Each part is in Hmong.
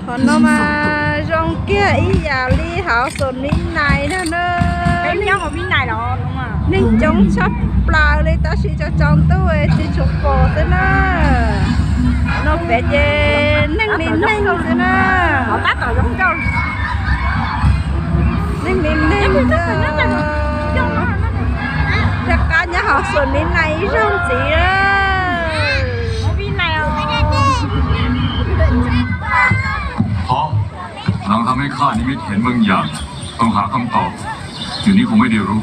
Qhov no mas zoo kiag ib yam li hauv Xus Mis Nais na na. Neeg coob tshaj plaws li tab sis tsaus tsaus ntuj tsis tshua pom xwb na. No pem ces neeg li neeg xwb na. Neeg li neeg. Rov qab nyob hauv Xus Mis Nais ib zaug ntxiv na. 好，能ทำให้ข้านิมิตเห็นบางอย่าง ต้องหาคำตอบ อยู่นี้คงไม่ได้รู้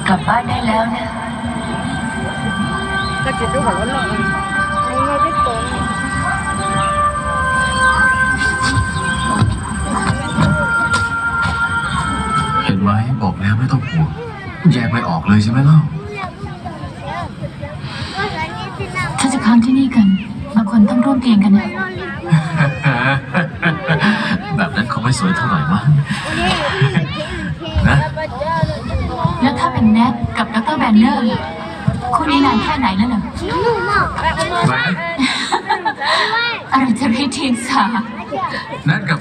กลับบ้านได้แล้วนะ เห็นไหม บอกแล้วไม่ต้องห่วง แยกไม่ออกเลยใช่ไหมเล่า ถ้าจะค้างที่นี่กัน บางคนต้องร่วมเตียงกันนะ แบบนั้นคงไม่สวยเท่าไหร่มั้ง นะ แล้วถ้าเป็นแนทกับดอกเตอร์แบนเนอร์ล่ะ คู่นี้นานแค่ไหนแล้วเหรอ อะไรจะได้เทียงสา แนทกับ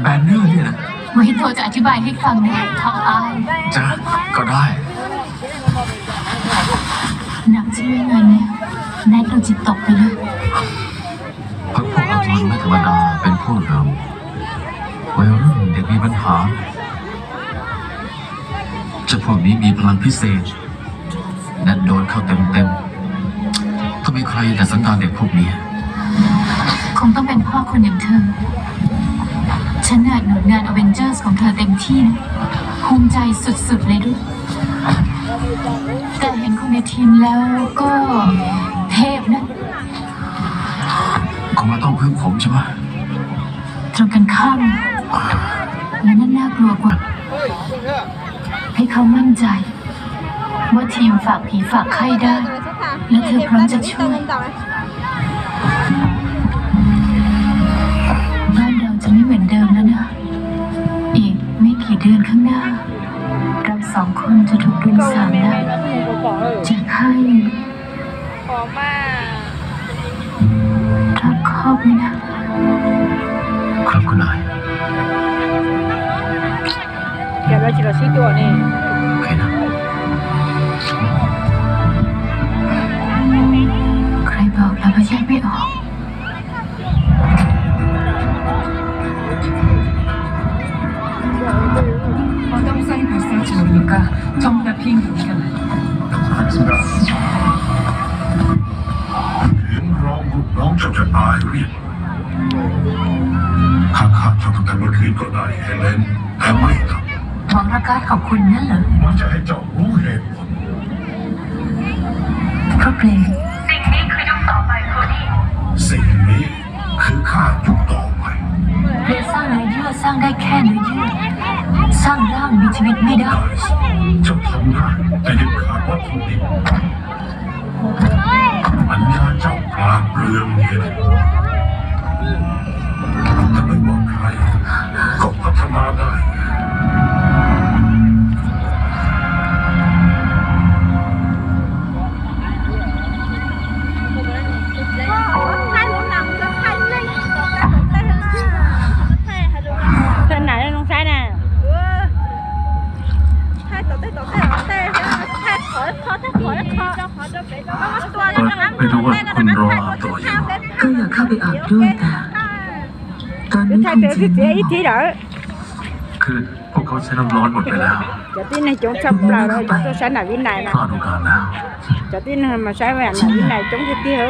แบนเนอร์เนี่ยนะ ไว้โทรจะอธิบายให้ฟังนะ เขาอาย จ้ะ ก็ได้ หนักใช่ไหมงานเนี้ย แนทดูจิตตกไปเลย พวกพวกเราจริงๆไม่ธรรมดา เป็นพวกเราวัยรุ่นเด็กมีปัญหา เจ้าพวกนี้มีพลังพิเศษ แนทโดนเข้าเต็มๆ ต้องมีใครแต่สันดานเด็กพวกนี้ คงต้องเป็นพ่อคนอย่างเธอ ฉันอยากหนุนงานอเวนเจอร์สของเธอเต็มที่นะ ภูมิใจสุดๆเลยด้วย แต่เห็นคุณในทีมแล้วก็เทพนะ คงไม่ต้องพึ่งผมใช่ไหม ตรงกันข้าม และนั่นน่ากลัวกว่า ให้เขามั่นใจ ว่าทีมฝากผีฝากไข้ได้ และเธอพร้อมจะช่วย บ้านเราจะไม่เหมือนเดิมแล้วนะ อีกไม่กี่เดือนข้างหน้า เราสองคนจะถูกรุมสามนัด จะให้ Qhov mas rov qab na. ครับคุณนาย Ces lawv tsis los sib cuag ne. โอเคนะ ใครบอกแล้วว่าแยกไม่ออก Họ đóng dây và xe chở Lucas trong nhà phim của Trần. เห็นรองลูกน้องเจ้าจะตายเรียบ ข้าฆ่าเจ้าตั้งแต่เมื่อคืนก็ได้ เฮเลน แต่ไม่ทำ หวังระการของคุณนั่นเหรอ มันจะให้เจ้ารู้เหตุผล เพราะเกรง สิ่งนี้คือยุคต่อไป โคนี่ สิ่งนี้คือข้ายุคต่อไป เกรงสร้างเนื้อเยื่อสร้างได้แค่เนื้อเยื่อ สร้างร่างมีชีวิตไม่ได้ เจ้าทำได้ แต่ยังขาดวัตถุดิบ ปัญญาเจ้าปราดเปรื่องเห็น แต่ไม่ว่าใครก็พัฒนาได้ Thaij nas zoo saib na. Tôi không biết, tôi không biết. ก็อยากเข้าไปอาบด้วย แต่ตอนนี้คงจะไม่เหมาะ คือพวกเขาใช้น้ำร้อนหมดไปแล้ว Cov tib neeg coob tshaj plaws lawm, cov tuaj saib nam Vib Nais na. พลาดโอกาสแล้ว Cov tib neeg mas saib nam Vib Nais coob tiag tiag.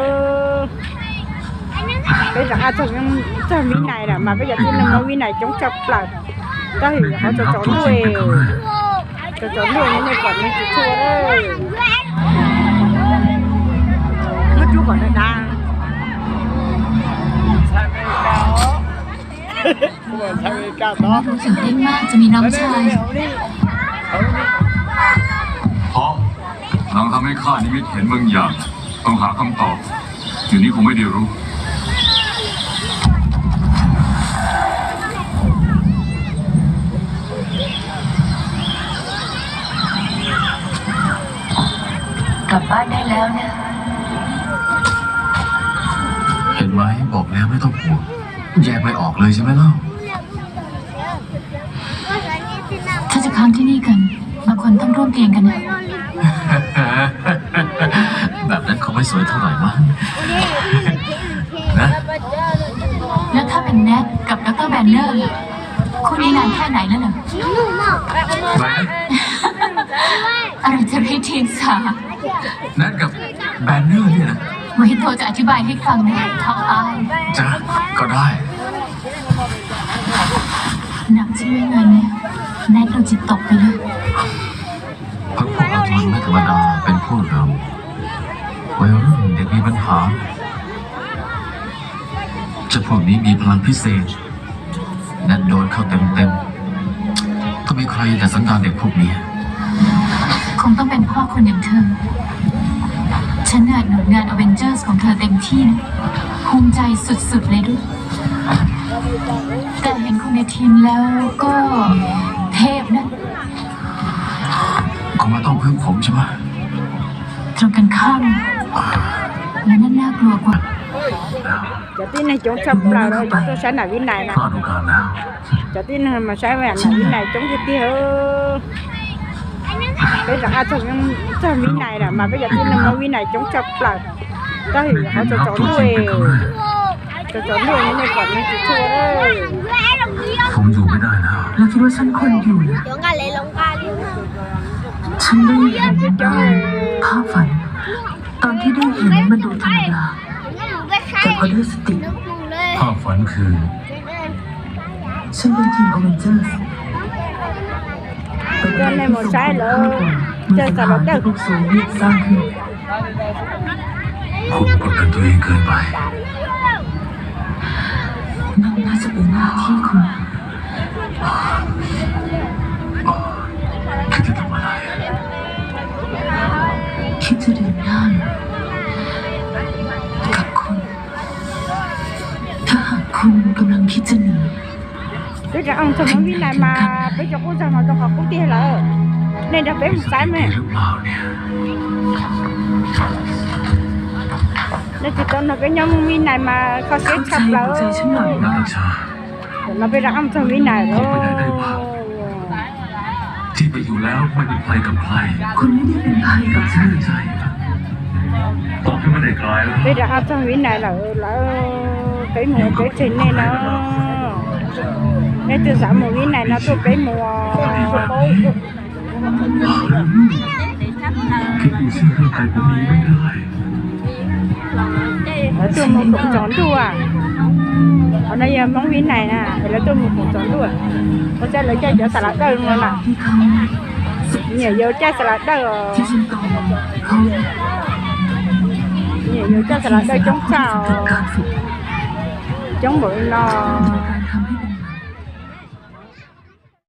Peb rov qab txog Vib Nais lawm mas peb cov tib neeg Vib Nais coob tshaj plaws. Tab sis qhov tsaus tsaus ntuj, tsaus tsaus ntuj no nej pom neeg tsis tshua. Muab rub kom dav dav. ตื่นเต้นมาก จะมีน้องชาย เพราะนางทำให้ข้านิมิตเห็นบางอย่าง ต้องหาคำตอบ อยู่นี้คงไม่ได้รู้ เ เห็นไหม บอกแล้วไม่ต้องห่วง แยกไม่ออกเลยใช่ไหมเล่า ถ้าจะค้างที่นี่กัน บางคนต้องร่วมเตียงกันนะ แบบนั้นคงไม่สวยเท่าไหร่มั้ง นะ แล้วถ้าเป็นแนทกับดอกเตอร์แบนเนอร์ล่ะ คู่นี้นานแค่ไหนแล้วเหรอ อะไรนะ อะไรจะรีเทียงสา แนทกับแบนเนอร์เนี่ยนะ ไว้โทรจะอธิบายให้ฟังนะ เขาอาย จ้ะ ก็ได้ หนักใช่ไหมงานเนี้ย แนทดูจิตตกไปเลย พวกอาวันไม่ธรรมดา เป็นพวกเรา วัยรุ่นเด็กมีปัญหา เจ้าพวกนี้มีพลังพิเศษ แนทโดนเข้าเต็มๆ ต้องมีใครแต่สันดานเด็กพวกนี้ คงต้องเป็นพ่อคนอย่างเธอ ฉันอยากหนุนงาน Avengers ของเธอเต็มที่นะ ภูมิใจสุดๆเลยด้วย แต่เห็นคนในทีมแล้วก็เทพนะ คงไม่ต้องพึ่งผมใช่ไหม ตรงกันข้าม และนั่นน่ากลัวกว่า Cov tib neeg coob tshaj plaws lawm, cov tuaj saib nam Vib Nais na. Cov tib neeg mas saib nam Vib Nais coob tiag tiag. Peb rov qab txog Vib Nais lawm mas peb cov tib neeg mas Vib Nais coob tshaj plaws. Tab sis qhov tsaus tsaus ntuj, tsaus tsaus ntuj nej pom neeg tsis tshua. ผมอยู่ไม่ได้แล้ว แล้วคิดว่าฉันควรอยู่เหรอ ฉันได้เห็นภาพฝัน ตอนที่ได้เห็นมันดูธรรมดา แต่พอได้สติ ภาพฝันคือ ฉันเป็นทีม Avengers แต่ Coj nej mus saib lawv caij Xas Las Dawj. พวกโซเวียตสร้างขึ้น คุณกดดันตัวเองเกินไป นั่นน่าจะเป็นหน้าที่คุณ คิดจะทำอะไร คิดจะเดินหน้ากับคุณ ถ้าหากคุณกำลังคิดจะหนี Peb rov qab txog Vib Nais mas peb cov qub zog mas rau qhov qub tiag lawm. Nej nrog peb mus saib mas. Nej tsis tau nrog peb nyob Vib Nais mas kho siab tshaj plaws. Tam no peb rov qab txog Vib Nais lawm. Peb rov qab txog Vib Nais lawm, lawv peb mus peb tseg nej no. Nej twg xav mus Vib Nais no tuaj peb mus. Lawv tuaj mus koom tsaus ntuj. Qhov no yog Hmoob Vib Nais na, es lawv tuaj mus koom tsaus ntuj. Ua cas lawv caij cov Xas Las Dawj no na. Nyiam yus caij Xas Las Dawj os. Nyiam yus caij Xas Las Dawj coob tshaj os. Coob npaum li no.